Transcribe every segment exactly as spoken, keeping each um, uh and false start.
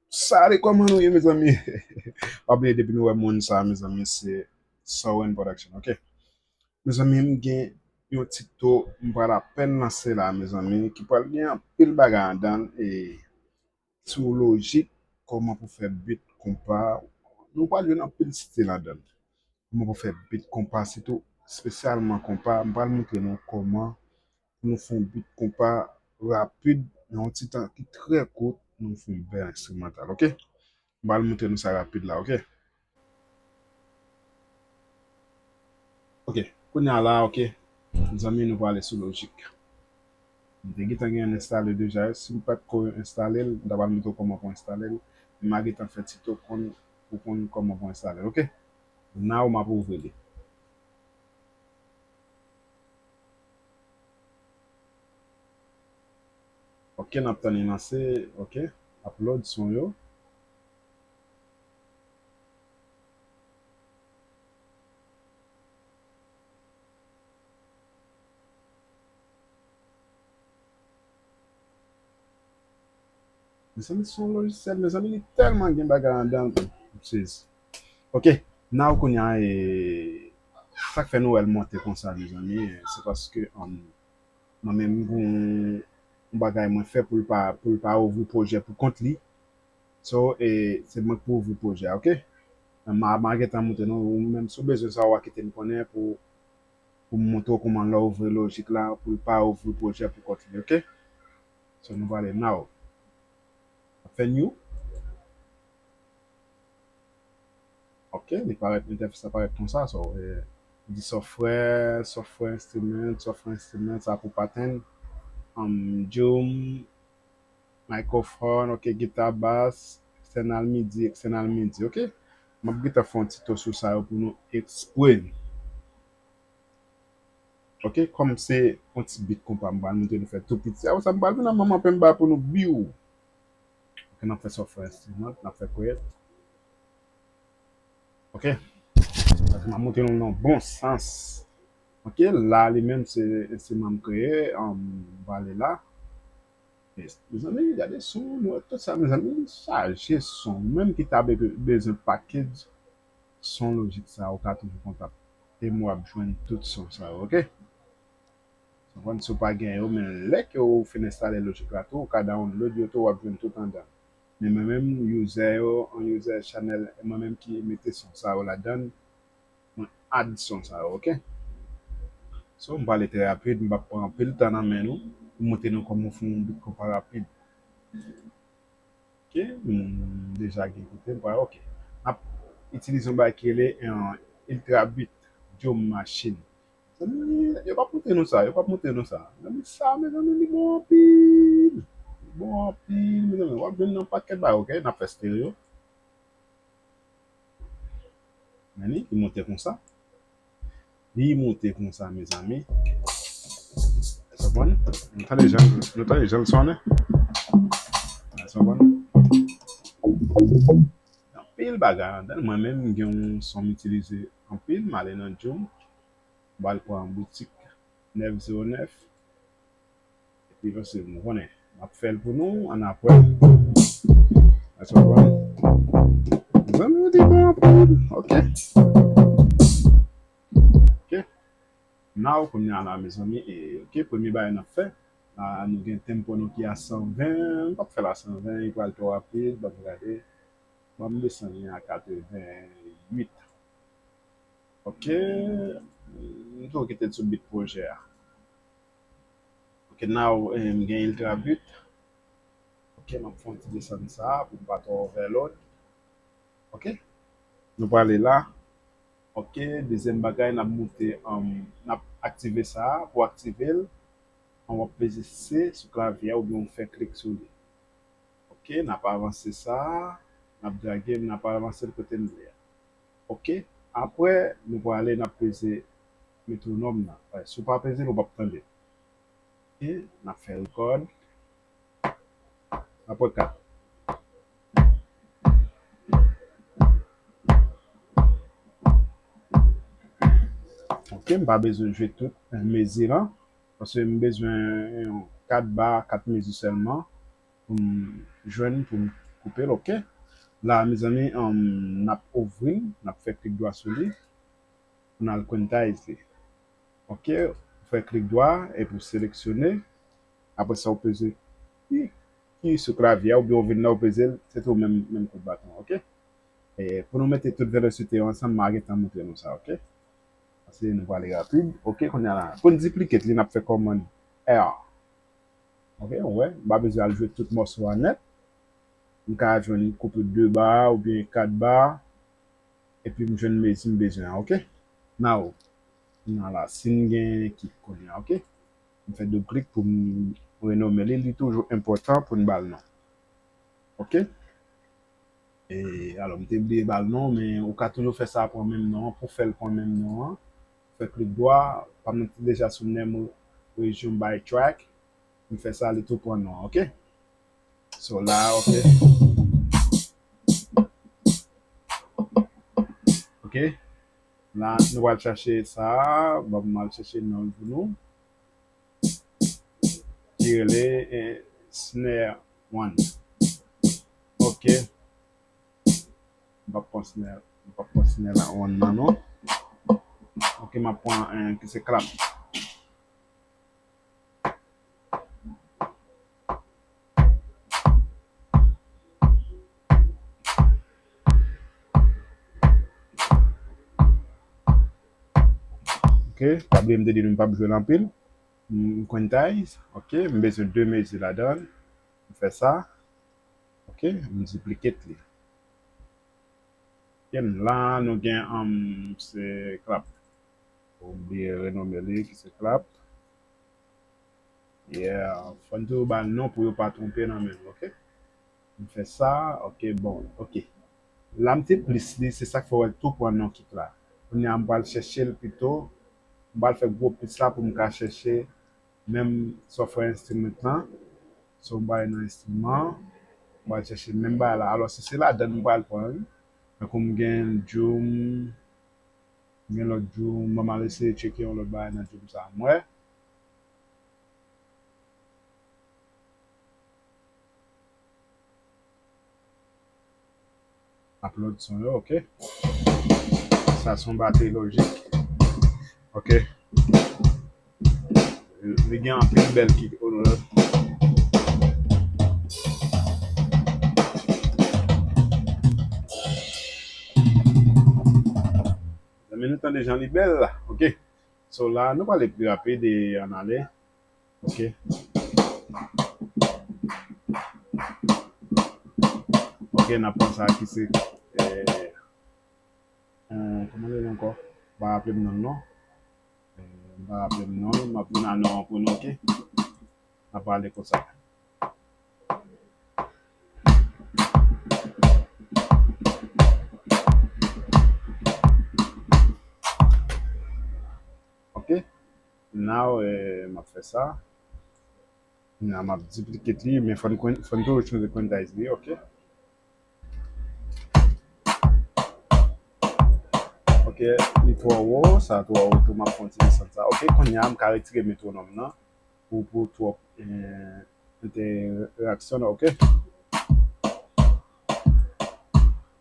Salé, kòman nou ye, mezanmi? Pa bliye, depi nou wè moun sa, mezanmi, se Sowen Production, ok? Mezanmi, m gen yon tito m pral apèn lanse la, mezanmi, ki pral gen anpil bagay anndan l, e sou lojik, kòman pou fè bit konpa. Nou pral jwenn anpil stil anndan l. Kòman pou fè bit konpa, sitou espesyalman konpa. M pral montre nou kòman pou nou fè yon bit konpa rapid, nan yon ti tan ki trè kout, nou fè yon bèl enstrimantal, ok? M pral montre nou sa rapid la, ok? Ok, kounye a la, ok. Mezanmi, nou prale sou lojik. M te gentan gen enstale deja. Si m pa t ko enstale l, m ta pral montre w kòman pou enstale l. Men m a gentan fè tito konn pou konn kòman pou enstale l, ok? Now m ap ouvri li. Ok, n ap tann li lanse. Ok, upload son yo. Mezanmi, se yon lojisyèl, mezanmi, li tèlman gen bagay anndan l, m sezi. Ok, now kounye a, e, sa k fè nou wè l monte konsa, mezanmi, e, se paske, um, mwen menm, m gon yon bagay mwen fè pou l pa, pou l pa ouvri pwojè pou kont li. So, e, se mwen k pou ouvri pwojè a, ok? M a, m a gentan montre nou, ou menm, si w bezwen sa, w a kite m konnen pou, pou m montre w kòman lè w ouvri lojik la, pou l pa ouvri pwojè pou kont li, ok? So, nou prale now. N ap fè new. Ok, li parèt, entèfès la parèt konsa. So, e, di software, software instrument, software instrument, sa pou pattern, um, Zoom, microphone, ok, guitar bass, external MIDI, external MIDI, ok? M ap gentan fè yon ti to sou sa yo pou nou ekspre. Ok, kòm se yon ti bit konpa, m pral montre nou fè tou piti. Apre sa, m pral vin nan manman penba pou nou biw. Ok, n ap fè software instrument, n ap fè create. Ok? Paske m ap montre nou nan bon sans. Ok, la li menm se enstriman m kreye, um, m prale la. Mezanmi, gade son, nou wè tout sa, mezanmi, li chaje son. Menm ki ta be-, bezwen package son lojik sa, ou ka toujou kontakte m, w ap jwenn tout son sa yo, ok? Konprann, si w pa gen yo, men lè ke w fin enstale lojik la tou, ou ka download yo tou, w ap jwenn tout anndan. Men mwen menm, user yo, an user channel, e mwen menm ki mete son sa yo ladan, mwen add son sa yo, ok? So, m prale trè rapid, m p ap pran anpil tan nan men nou, pou montre nou kòman w fè yon bit konpa rapid. Ok, m deja gen kote m pral, ok. N ap itilize yon bagay ki rele, eh, Ultra Beat Drum Machine. Mezanmi, yo p ap montre nou sa, yo p ap montre nou sa. Mezanmi, sa, mezanmi, li bon anpil. Li bon anpil, mezanmi. W ap jwenn nan pakèt bagay, ok? N ap fè stereo. Men li, li monte konsa. Li monte konsa, mezanmi. Sa konprann? Nou tande jan, nou tande jan l sonnen? Sa konprann? Anpil bagay anndan l. Mwen menm, m gen yon son m itilize anpil. M ale nan Zoom. M al pran boutik nèf zewo nèf. Epi, paske nou konnen, m ap fè l pou nou, ann apre. Mezanmi, li bon anpil. Ok. Ok. Now, kounye a la, mezanmi, e, ok, premye bagay n ap fè, la, nou gen tempo nou ki a san ven, m p ap fè l a san ven, li pral twò rapid, ban m gade. Ban m desann li a katreven uit. Ok. M tou kite l sou bit pwojè a. Ok, now, eh, m gen Ultra Beat. Ok, m ap fè yon ti desann sa pou m pa twò overload. Ok. Nou prale la. Ok, dezyèm bagay, n ap moute, um, n ap aktive sa. Pou aktive l, w ap peze C sou klavye a oubyen w fè klik sou li. Ok, n ap avanse sa, n ap drage, n ap avanse l kote n vle a. Ok, apre, nou prale, n ap peze metwonòm nan. Si w pa peze l, ou p ap tande. Ok, n ap fè rekòd. Apre kat. Ok, m pa bezwen jwe tout mezi lan, paske m bezwen yon kat ba, kat mezi sèlman. Pou m jwenn, pou m Koupe l, oke. La, mezanmi, um, n ap ouvri l, n ap fè klik dwa sou li. Pou n al quantize li. Oke, ou fè klik dwa epi ou seleksyone. Apre sa, ou peze ki, ki sou klavye a, oubyen ou vin la, ou peze l, se tou menm, menm kout baton, oke? E pou nou mete tout velosite yo ansanm, m a gentan montre nou sa, oke? Paske nou prale rapid. Oke, kounye a la. Pou n duplicate li, n ap fè kòmann R. Oke, ou wè, m pa bezwen al jwe tout mòso a nèt. M ka jwenn koupe de ba oubyen kat ba. Epi m jwenn mezi m bezwen an, oke? Now, kounye a la, si n gen kit kounye a, oke? M fè doub klik pou m renome li, li toujou enpòtan pou n ba l non. Oke? E, alò, m te bliye ba l non, men ou ka toujou fè sa, pran menm non an, pou fè l pran menm non an, fè klik dwa, pa m nan te deja sou name region by track, m fè sa, li tou pran non an, oke? So la, oke. Oke. La, nou pral chache sa, bon, m al chache non l pou nou. Ki rele, eh, Snare One. Oke. M p ap pran Snare, m p ap pran Snare la One nan non. Oke, m ap pran, eh, ki se Clap. Oke, pa bliye m te di nou m p ap jwe l anpil. M quantize, oke, m bezwen de mezi ladan l. M fè sa. Oke, m duplicate li. Oke, la nou gen, um, se Clap. Ou bliye renome li ki se Clap. Yeah, fò n toujou ba l non pou yo pa twonpe nan men nou, oke? M fè sa, oke, bon, oke. La m te plis li, se sa k fè w wè l tou pran non kit la. Kounye a m pral chèche l pito, m pral fè gwo plis la pou m ka chèche menm software instrument lan. So m pral nan enstriman, m pral chèche menm bagay la. Alò si se ladan m pral pran, tankou m gen djoum, m gen lòt djoum, m al eseye tcheke yon lòt bagay nan djoum sa a, m wè. Upload son yo, oke. Sa se yon batri lojik. Oke. Li gen anpil bèl kick. Zanmi nou tande jan li bèl la. Oke. So la, nou prale pi rapid e ann ale. Oke. Oke, n ap pran sa ki se, eh, eh, kòman li rele ankò? M pa raple m non l non. Eh, m pa raple m non l. M ap vin a non an pou nou, oke? N ap pale konsa. Oke. Now, eh, m ap fè sa. Now, m ap duplicate li, men fò n, fò n toujou chanje quantize li, oke? Oke, li twò wo, sa twò wo tou, m ap fè yon ti desann sa. Oke, kounye a, m ka retire metwonòm nan. Pou, pou twòp, eh, entèraksyon, oke?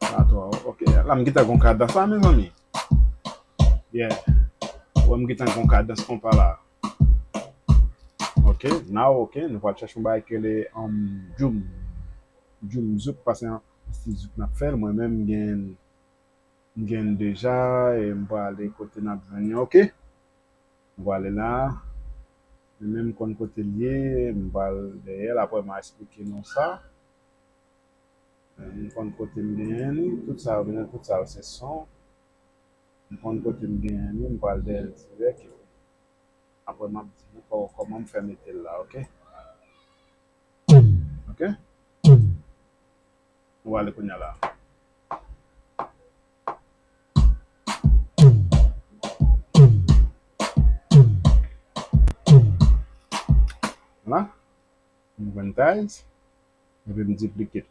Sa twò wo, oke. La, m gentan gon kadans la, mezanmi. Yeah. Wè, m gentan gon kadans konpa la. Oke, now, oke, nou pral chèche yon bagay ki rele, um, djoum. Djoum zouk, paske se yon stil zouk n ap fè l. Mwen menm, m gen, m gen deja, e m prale kote n ap jwenn li, oke? M prale la. Mwen menm, m konn kote l ye, m pral dèyè l, apre m a eksplike nou sa. M konn kote m genyen li, tout sa yo, tout sa yo se son. M konn kote m genyen li, m pral dèyè l dirèk. Apre m ap di nou kò-, kòman m fè mete l la, oke? Oke? Nou ale kounye a la. Vwala. M quantize. Epi m duplicate.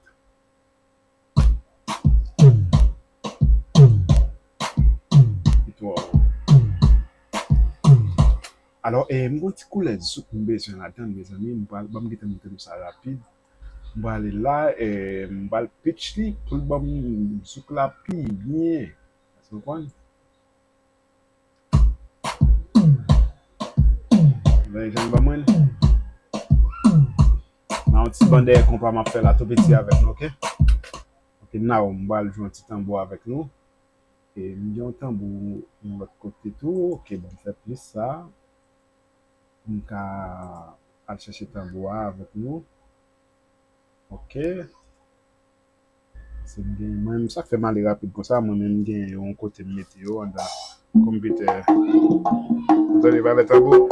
Li twò wo. Alò, eh, m gon ti koulè zouk m bezwen ladan l, mezanmi. M pral, ban m gentan montre nou sa rapid. M prale la, e, m pral pitch li pou l ban m zouk la pi byen. Èske w konprann? Tande jan l ban mwen l. Nan yon ti ban dèyè konpa m ap fè la tou piti avèk nou, oke? Oke, now, m pral jwe yon ti tanbou avèk nou. E m gen yon tanbou yon lòt kote tou. Oke, ban m fè plis sa. M ka al chèche tanbou a avèk nou. Oke. Se m gen, mwen menm, sa k fè m ale rapid konsa, mwen menm m gen yon kote m mete yo anndan konpitè. Tande valè tanbou.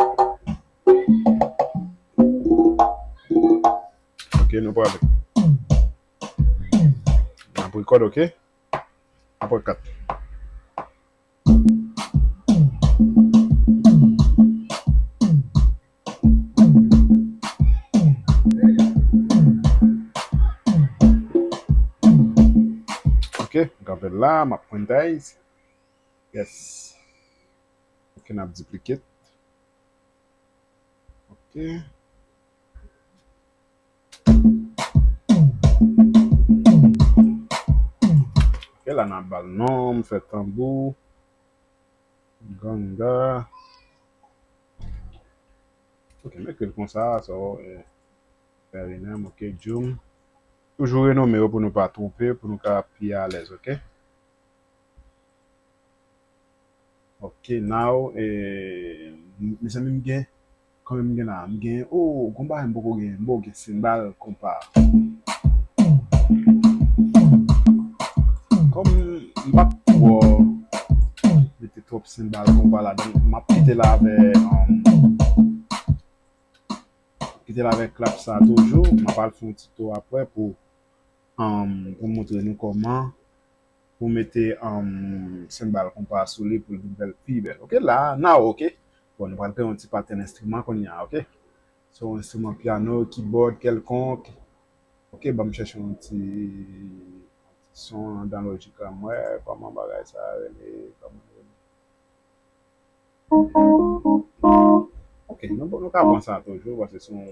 Oke, nou prale. N ap rekòd, oke? N ap rekòd. Ok, m kanpe l la, m ap quantize. Yes. Ok, n ap duplicate. Ok. Ok, la n ap ba l non, m fè tanbou. Ganga. Ok, m ekri l konsa, so, eh, Perinem, ok, Djoum. Toujou renome yo pou nou pa twonpe, pou nou ka pi alèz, ok? Ok, now, eh, mezanmi, m gen, konbyen m gen la? M gen, oh, gon bagay m poko gen, m poko gen senbal konpa. Kòm m pa twò mete twòp senbal konpa ladan, m ap kite l avè, um, kite l avè clap sa toujou. M ap al fè yon ti tou apre pou, um, pou montre nou kòman pou mete, um, senbal konpa sou li pou l vin fè l pi bèl. Ok, la, now, ok. Bon, nou pral kreye yon ti patèn enstriman kounye a, ok? Se yon enstriman pyano, keyboard kèlkonk. Ok, ban m chèche yon ti, ti son anndan Logic la, m wè kòman bagay sa rele, kòman l rele. Ok, nou, nou ka pran sa toujou, paske se yon,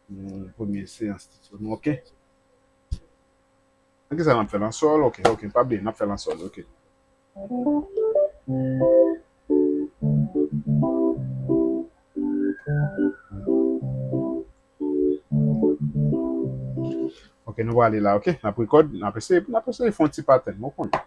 yon premye seyans ti sou nou, ok? Nan ki sa n ap fè l an sòl? Ok, ok, pa bliye, n ap fè l an sòl, ok. Ok, nou prale la, ok? N ap rekòd, n ap eseye, n ap eseye fè yon ti patèn, nou konnen.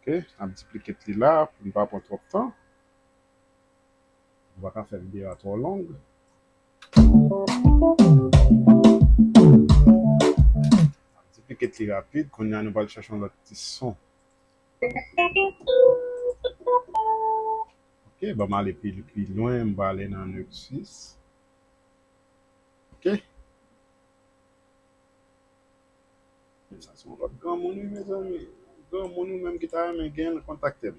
Ok, n ap duplicate li la pou n pa pran twòp tan. Nou pa ka fè videyo a twò long. N ap duplicate li rapid. Kounye a, nou pral chèche yon lòt ti son. Ok, ban m ale pi, pi lwen, m va ale nan Nexus. Ok. Men sa se yon lòt granmoun wi, mezanmi. Granmoun wi menm ki ta renmen gen l, kontakte m.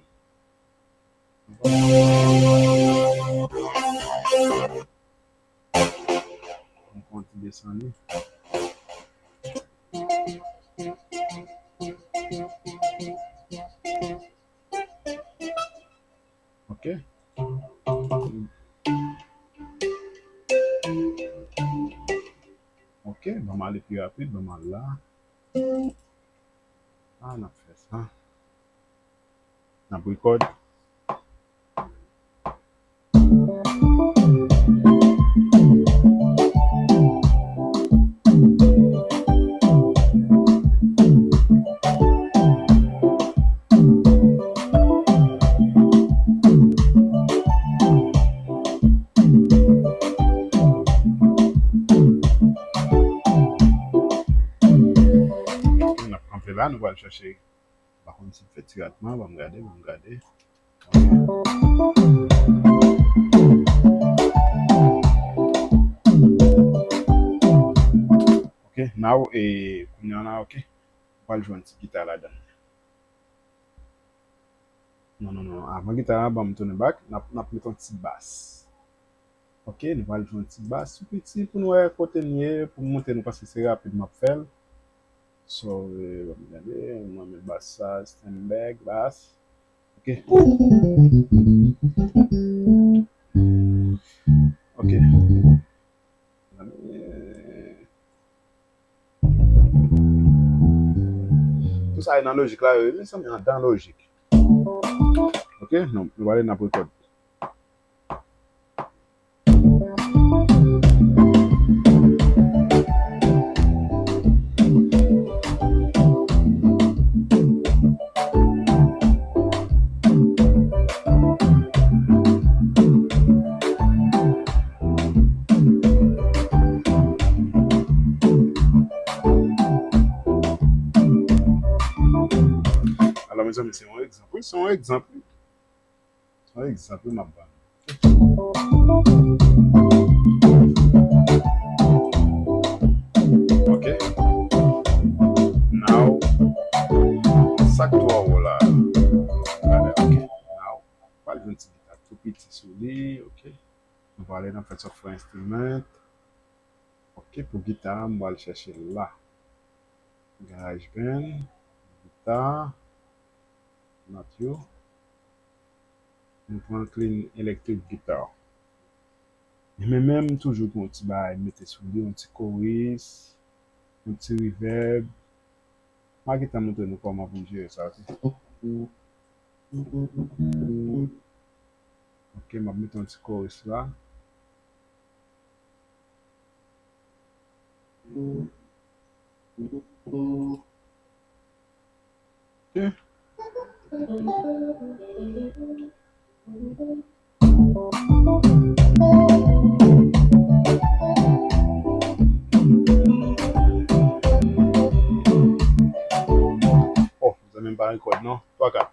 Mwen pran ti desann li. Ok. Ok, ban m ale pi rapid, ban m al la. Ah, n ap fè sa. N ap rekòd. N ap kanpe la, nou pral chèche. Pa konn si m fè ti ratman, ban m gade, ban m gade. Ok, now, e, kounye a la, ok. M pral jwe yon ti gita ladan. Non, non, non, non. Avan gita a, ban m tounen back. N ap, n ap met yon ti bas. Ok, nou pral jwe yon ti bas tou piti pou nou wè kote n ye, pou m montre nou paske se rapid m ap fè l. So, eh, ban m gade, mwen met bas sa, stand back, bas. Ok. Ok. Tout sa e nan lojik la, wi, mezanmi, andan lojik. Ok, nou, nou pral nan prekòd. Alò, mezanmi, se yon egzanp, wi, se yon egzanp, wi. Se yon egzanp, wi, m ap ba nou. Ok. Now, sa k twò wo la? Gade, ok. Now, pral jwenn ti gita tou piti sou li, ok. Nou prale nan fè software instrument. Ok, pou gita, m pral chèche l la. GarageBand, gita, not you. Nou pran clean electric guitar. Men menm toujou gen yon ti bagay m mete sou li, yon ti chorus, yon ti reverb. M a gentan montre nou kòman pou n jere sa, ok? Ok, m ap mete yon ti chorus la. Ok. Oh, mezanmi, m pa rekòd non. Twa kat.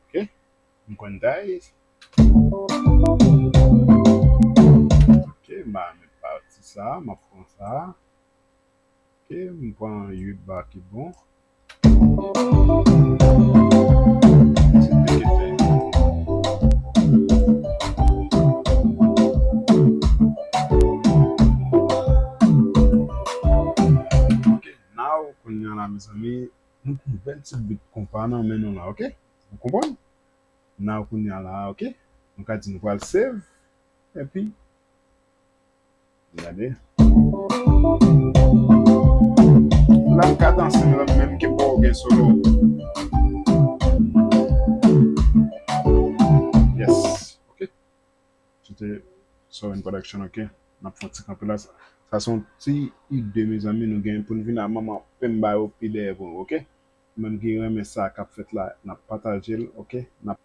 Ok. M konn tay. Ok, m a met pati sa, m ap pran sa. Ok, m pran uit ba ki bon. Ti pike tè. Ok, now, kounye a la, mezanmi, nou gen bèl ti beat konpa nan men nou la, ok? Ou konprann? Now kounye a la, ok? Nou ka di nou pral save, epi, gade. L ap kadanse menm, menm ke pa w gen solo. Yes, ok. Se te Sorin Production, ok? N ap fè yon ti kanpe la. Sa, sa se yon ti ide, mezanmi, nou gen pou n vin a manman pen ba yo pi dèyè pou nou, ok? Ou menm ki renmen sa k ap fèt la, n ap pataje l, ok? N ap